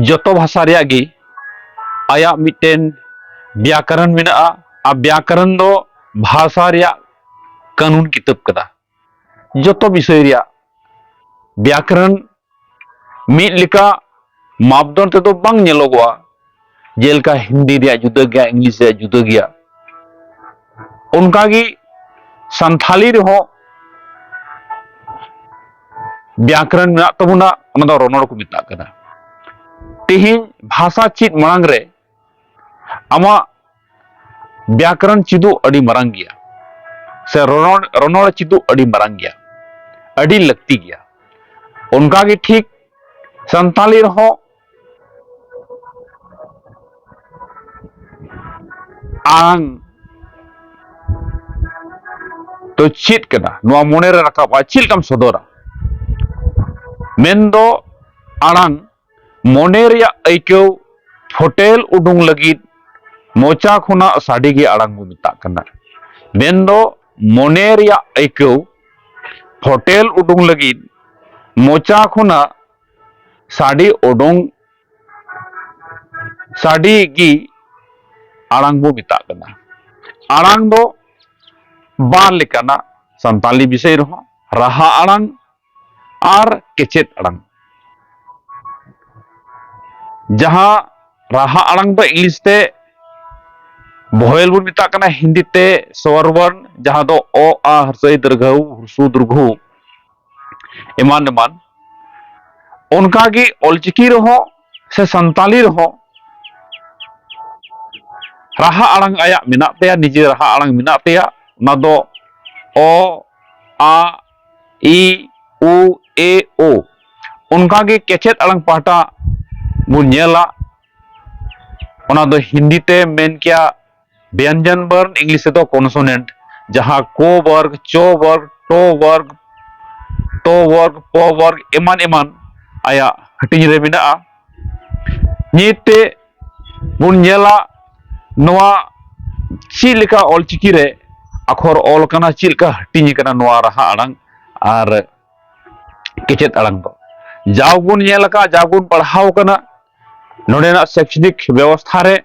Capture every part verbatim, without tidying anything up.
ᱡᱚᱛᱚ ᱵᱷᱟᱥᱟ ᱨᱮᱭᱟᱜ ᱜᱮ ᱟᱭᱟᱜ ᱢᱤᱫᱴᱮᱱ ᱵᱮᱭᱟᱠᱚᱨᱚᱱ ᱢᱮᱱᱟᱜᱼᱟ᱾ ᱟᱨ ᱵᱮᱭᱟᱠᱚᱨᱚᱱ ᱫᱚ ᱵᱷᱟᱥᱟ ᱨᱮᱭᱟᱜ ᱠᱟᱹᱱᱩᱱ ᱠᱤᱛᱟᱹᱵ ᱠᱟᱱᱟ᱾ ᱡᱚᱛᱚ ᱵᱤᱥᱚᱭ ᱨᱮᱭᱟᱜ ᱵᱮᱭᱟᱠᱚᱨᱚᱱ ᱢᱤᱫ ᱞᱮᱠᱟ ᱢᱟᱯᱫᱚᱱ ᱛᱮᱫᱚ ᱵᱟᱝ ᱧᱮᱞᱚᱜᱚᱜᱼᱟ᱾ ᱡᱮᱞᱮᱠᱟ ᱦᱤᱱᱫᱤ ᱨᱮᱭᱟᱜ ᱡᱩᱫᱟᱹ ᱜᱮᱭᱟ, ᱤᱝᱞᱤᱥ ᱨᱮᱭᱟᱜ ᱡᱩᱫᱟᱹ ᱜᱮᱭᱟ, ᱚᱱᱠᱟᱜᱮ ᱥᱟᱱᱛᱷᱟᱞᱤ ᱨᱮᱦᱚᱸ ᱵᱮᱭᱟᱠᱚᱨᱚᱱ ᱢᱮᱱᱟᱜ ᱛᱟᱵᱚᱱᱟ, ᱚᱱᱟ ᱫᱚ ᱨᱚᱱᱚᱲ ᱠᱚ ᱢᱮᱛᱟᱜ ᱠᱟᱱᱟ᱾ ᱛᱮᱦᱮᱧ ᱵᱷᱟᱥᱟ ᱪᱮᱫ ᱢᱟᱲᱟᱝ ᱨᱮ ᱟᱢᱟᱜ ᱵᱮᱭᱟᱠᱚᱨᱚᱱ ᱪᱮᱫᱚᱜ ᱟᱹᱰᱤ ᱢᱟᱨᱟᱝ ᱜᱮᱭᱟ, ᱥᱮ ᱨᱚᱱᱚᱲ, ᱨᱚᱱᱚᱲ ᱪᱮᱫᱚᱜ ᱟᱹᱰᱤ ᱢᱟᱨᱟᱝ ᱜᱮᱭᱟ, ᱟᱹᱰᱤ ᱞᱟᱹᱠᱛᱤ ᱜᱮᱭᱟ᱾ ᱚᱱᱠᱟᱜᱮ ᱴᱷᱤᱠ ᱥᱟᱱᱛᱟᱞᱤ ᱨᱮᱦᱚᱸ ᱟᱲᱟᱝ ᱫᱚ ᱪᱮᱫ ᱠᱟᱱᱟ, ᱱᱚᱣᱟ ᱢᱚᱱᱮᱨᱮ ᱨᱟᱠᱟᱵᱼᱟ, ᱪᱮᱫ ᱞᱮᱠᱟᱢ ᱥᱚᱫᱚᱨᱟ? ᱢᱮᱱᱫᱚ ᱟᱲᱟᱝ ᱢᱚᱱᱮ ᱨᱮᱭᱟᱜ ᱟᱹᱭᱠᱟᱹᱣ ᱯᱷᱚᱴᱮᱞ ᱩᱰᱩᱝ ᱞᱟᱹᱜᱤᱫ ᱢᱚᱪᱟ ᱠᱷᱚᱱᱟᱜ ᱥᱟᱰᱮ ᱜᱮ ᱟᱲᱟᱝ ᱵᱚ ᱢᱮᱛᱟᱜ ᱠᱟᱱᱟ᱾ ᱢᱮᱱᱫᱚ ᱢᱚᱱᱮ ᱨᱮᱭᱟᱜ ᱟᱹᱭᱠᱟᱹᱣ ᱯᱷᱚᱴᱮᱞ ᱩᱰᱩᱝ ᱞᱟᱹᱜᱤᱫ ᱢᱚᱪᱟ ᱠᱷᱚᱱᱟᱜ ᱥᱟᱰᱮ ᱩᱰᱩᱝ, ᱥᱟᱰᱮ ᱜᱮ ᱟᱲᱟᱝ ᱵᱚ ᱢᱮᱛᱟᱜ ᱠᱟᱱᱟ᱾ ᱟᱲᱟᱝ ᱫᱚ ᱵᱟᱨ ᱞᱮᱠᱟᱱᱟ ᱥᱟᱱᱛᱟᱞᱤ ᱵᱤᱥᱚᱭ ᱨᱮᱦᱚᱸ, ᱨᱟᱦᱟ ᱟᱲᱟᱝ ᱟᱨ ᱠᱮᱪᱮᱫ ᱟᱲᱟᱝ᱾ ᱡᱟᱦᱟᱸ ᱨᱟᱦᱟ ᱟᱲᱟᱝ ᱫᱚ ᱤᱝᱞᱤᱥ ᱛᱮ ᱵᱷᱚᱭᱮᱞ ᱵᱚᱱ ᱢᱮᱛᱟᱜ ᱠᱟᱱᱟ, ᱦᱤᱱᱫᱤ ᱛᱮ ᱥᱣᱚᱨ ᱵᱚᱨᱱ, ᱡᱟᱦᱟᱸ ᱫᱚ ᱚ, ᱟ, ᱦᱨᱥᱣ ᱤ ᱫᱤᱨᱜᱷᱚ ᱩ, ᱦᱨᱥᱣ ᱤ ᱫᱤᱨᱜᱷᱚ ᱩ, ᱮᱢᱟᱱ ᱮᱢᱟᱱ᱾ ᱚᱱᱠᱟᱜᱮ ᱚᱞᱪᱤᱠᱤ ᱨᱮᱦᱚᱸ ᱥᱮ ᱥᱟᱱᱛᱟᱞᱤ ᱨᱮᱦᱚᱸ ᱨᱟᱦᱟ ᱟᱲᱟᱝ ᱟᱭᱟᱜ ᱢᱮᱱᱟᱜ ᱛᱟᱭᱟ, ᱱᱤᱡᱮ ᱨᱟᱦᱟ ᱟᱲᱟᱝ ᱢᱮᱱᱟᱜ ᱛᱟᱭᱟ᱾ ᱚᱱᱟ ᱫᱚ ᱚ, ᱟ, ᱤ, ᱩ, ᱮ, ᱳ᱾ ᱚᱱᱠᱟᱜᱮ ᱠᱮᱪᱮᱫ ᱟᱲᱟᱝ ᱯᱟᱦᱴᱟ ᱵᱚᱱ ᱧᱮᱞᱟ, ᱚᱱᱟ ᱫᱚ ᱦᱤᱱᱫᱤ ᱛᱮ ᱢᱮᱱ ᱠᱮᱭᱟ ᱵᱮᱧᱡᱚᱱ ᱵᱚᱨᱱ, ᱤᱝᱞᱤᱥ ᱛᱮᱫᱚ ᱠᱚᱱᱥᱚᱱᱮᱱᱴ, ᱡᱟᱦᱟᱸ ᱠᱚ ᱵᱚᱨᱜᱽ, ᱪᱚ ᱵᱚᱨᱜᱽ, ᱴᱚ ᱵᱚᱨᱜᱽ, ᱛᱚ ᱵᱚᱨᱜᱽ, ᱯᱚ ᱵᱚᱨᱜᱽ, ᱮᱢᱟᱱ ᱮᱢᱟᱱ ᱟᱭᱟᱜ ᱦᱟᱹᱴᱤᱧ ᱨᱮ ᱢᱮᱱᱟᱜᱼᱟ᱾ ᱱᱤᱛ ᱛᱮ ᱵᱚᱱ ᱧᱮᱞᱟ ᱱᱚᱣᱟ ᱪᱮᱫ ᱞᱮᱠᱟ ᱚᱞᱪᱤᱠᱤ ᱨᱮ ᱟᱠᱷᱚᱨ ᱚᱞ ᱠᱟᱱᱟ, ᱪᱮᱫ ᱞᱮᱠᱟ ᱦᱟᱹᱴᱤᱧ ᱠᱟᱱᱟ ᱱᱚᱣᱟ ᱨᱟᱦᱟ ᱟᱲᱟᱝ ᱟᱨ ᱠᱮᱪᱮᱫ ᱟᱲᱟᱝ ᱫᱚ᱾ ᱡᱟᱣ ᱵᱚᱱ ᱧᱮᱞ ᱟᱠᱟᱫ, ᱡᱟᱣ ᱵᱚᱱ ᱯᱟᱲᱦᱟᱣ ᱠᱟᱱᱟ ᱱᱚᱰᱮᱱᱟᱜ ᱥᱮᱠᱥᱱᱤᱠ ᱵᱮᱵᱚᱥᱛᱷᱟ ᱨᱮ,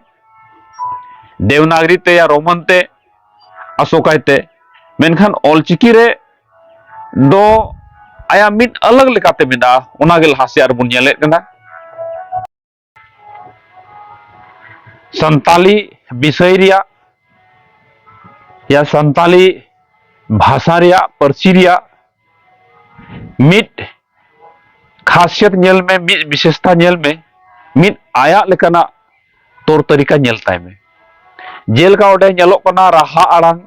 ᱫᱮᱵᱽᱱᱟᱜᱽᱨᱤ ᱛᱮ ᱭᱟ ᱨᱳᱢᱟᱱ ᱛᱮ ᱟᱥᱚᱠᱟᱭ ᱛᱮ, ᱢᱮᱱᱠᱷᱟᱱ ᱚᱞᱪᱤᱠᱤ ᱨᱮ ᱫᱚ ᱟᱭᱟᱜ ᱢᱤᱫ ᱟᱞᱟᱜᱽ ᱞᱮᱠᱟᱛᱮ ᱢᱮᱱᱟᱜᱼᱟ, ᱚᱱᱟᱜᱮ ᱞᱟᱦᱟ ᱥᱮᱫ ᱟᱨ ᱵᱚᱱ ᱧᱮᱞᱮᱫ ᱠᱟᱱᱟ᱾ ᱥᱟᱱᱛᱟᱞᱤ ᱵᱤᱥᱚᱭ ᱨᱮᱭᱟᱜ ᱭᱟ ᱥᱟᱱᱛᱟᱞᱤ ᱵᱷᱟᱥᱟ ᱨᱮᱭᱟᱜ, ᱯᱟᱹᱨᱥᱤ ᱨᱮᱭᱟᱜ ᱢᱤᱫ ᱠᱷᱟᱥᱤᱭᱟᱛ ᱧᱮᱞ ᱢᱮ, ᱢᱤᱫ ᱵᱤᱥᱮᱥᱛᱟ ᱧᱮᱞ ᱢᱮ, ᱢᱤᱫ ᱟᱭᱟᱜ ᱞᱮᱠᱟᱱᱟᱜ ᱛᱚᱨ ᱛᱟᱹᱨᱤᱠᱟ ᱧᱮᱞ ᱛᱟᱭ ᱢᱮ᱾ ᱡᱮᱞᱮᱠᱟ ᱚᱸᱰᱮ ᱧᱮᱞᱚᱜ ᱠᱟᱱᱟ ᱨᱟᱦᱟ ᱟᱲᱟᱝ,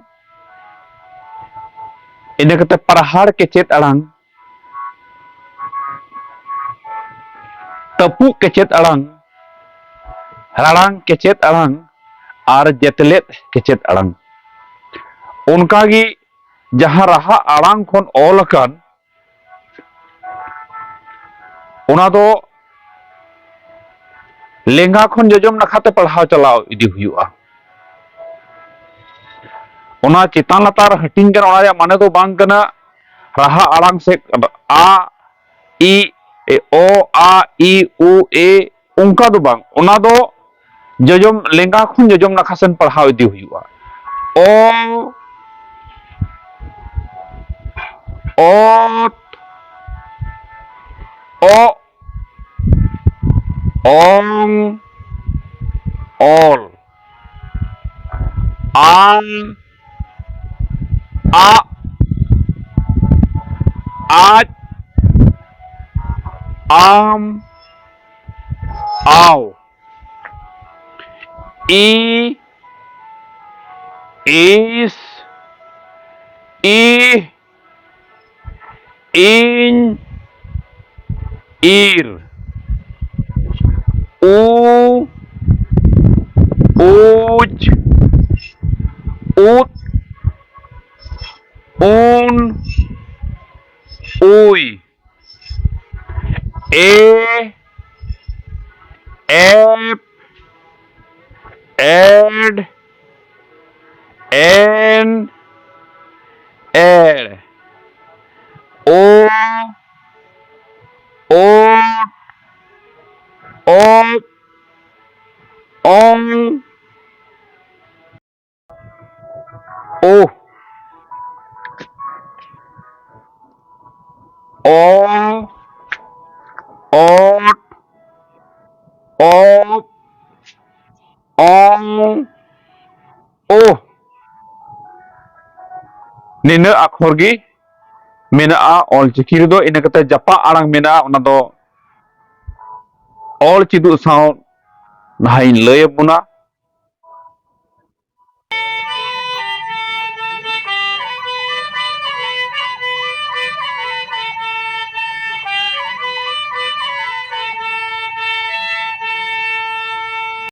ᱤᱱᱟᱹ ᱠᱟᱛᱮ ᱯᱟᱨᱦᱟᱲ ᱠᱮᱪᱮᱫ ᱟᱲᱟᱝ, ᱛᱟᱹᱯᱩᱜ ᱠᱮᱪᱮᱫ ᱟᱲᱟᱝ, ᱨᱟᱲᱟᱝ ᱠᱮᱪᱮᱫ ᱟᱲᱟᱝ ᱟᱨ ᱡᱮᱛᱞᱮᱫ ᱠᱮᱪᱮᱫ ᱟᱲᱟᱝ᱾ ᱚᱱᱠᱟᱜᱮ ᱡᱟᱦᱟᱸ ᱨᱟᱦᱟ ᱟᱲᱟᱝ ᱠᱷᱚᱱ ᱚᱞ ᱟᱠᱟᱱ, ᱚᱱᱟ ᱫᱚ ᱞᱮᱸᱜᱟ ᱠᱷᱚᱱ ᱡᱚᱡᱚᱢ ᱱᱟᱠᱷᱟ ᱛᱮ ᱯᱟᱲᱦᱟᱣ ᱪᱟᱞᱟᱣ ᱤᱫᱤ ᱦᱩᱭᱩᱜᱼᱟ᱾ ᱚᱱᱟ ᱪᱮᱛᱟᱱ ᱞᱟᱛᱟᱨ ᱦᱟᱹᱴᱤᱧ ᱠᱟᱱᱟ, ᱚᱱᱟ ᱨᱮᱭᱟᱜ ᱢᱟᱱᱮ ᱫᱚ ᱵᱟᱝ ᱠᱟᱱᱟ ᱨᱟᱦᱟ ᱟᱲᱟᱝ ᱥᱮ ᱟ, ᱤ, ᱮ, ᱚ, ᱟ, ᱤ, ᱩ, ᱮ, ᱚᱱᱠᱟ ᱫᱚ ᱵᱟᱝ᱾ ᱚᱱᱟ ᱫᱚ ᱡᱚᱡᱚᱢ, ᱞᱮᱸᱜᱟ ᱠᱷᱚᱱ ᱡᱚᱡᱚᱢ ᱱᱟᱠᱷᱟ ᱥᱮᱱ ᱯᱟᱲᱦᱟᱣ ᱤᱫᱤ ᱦᱩᱭᱩᱜᱼᱟ᱾ ᱚ, ᱚᱛ, ᱚᱜ, ᱚᱝ, ᱚᱞ, ᱟᱝ, ᱟᱜ, ᱟᱡ, ᱟᱢ, ᱟᱣ, ᱤ, ᱤᱥ, ᱤᱦ, ᱤᱧ, ᱤᱨ, ᱩ, ᱩᱡ, ᱩᱫ, ᱩᱱ, ᱩᱭ, ᱮ, ᱮᱯ, ᱮᱰ, ᱮᱱ, ᱮᱲ, ᱳ, ᱳᱴ, ᱚᱯ, ᱚᱝ, ᱳ, ᱚ, ᱚᱴ, ᱚᱯ, ᱚᱝ, ᱳ᱾ ᱱᱤᱱᱟᱹᱜ ᱟᱠᱷᱚᱨ ᱜᱮ ᱢᱮᱱᱟᱜᱼᱟ ᱚᱞᱪᱤᱠᱤ ᱨᱮᱫᱚ᱾ ᱤᱱᱟᱹ ᱠᱟᱛᱮ ᱡᱟᱯᱟᱜ ᱟᱲᱟᱝ ᱢᱮᱱᱟᱜᱼᱟ, ᱚᱱᱟ ᱫᱚ ᱚᱞ ᱪᱮᱫᱚᱜ ᱥᱟᱶ ᱱᱟᱦᱟᱜ ᱤᱧ ᱞᱟᱹᱭ ᱟᱵᱚᱱᱟ᱾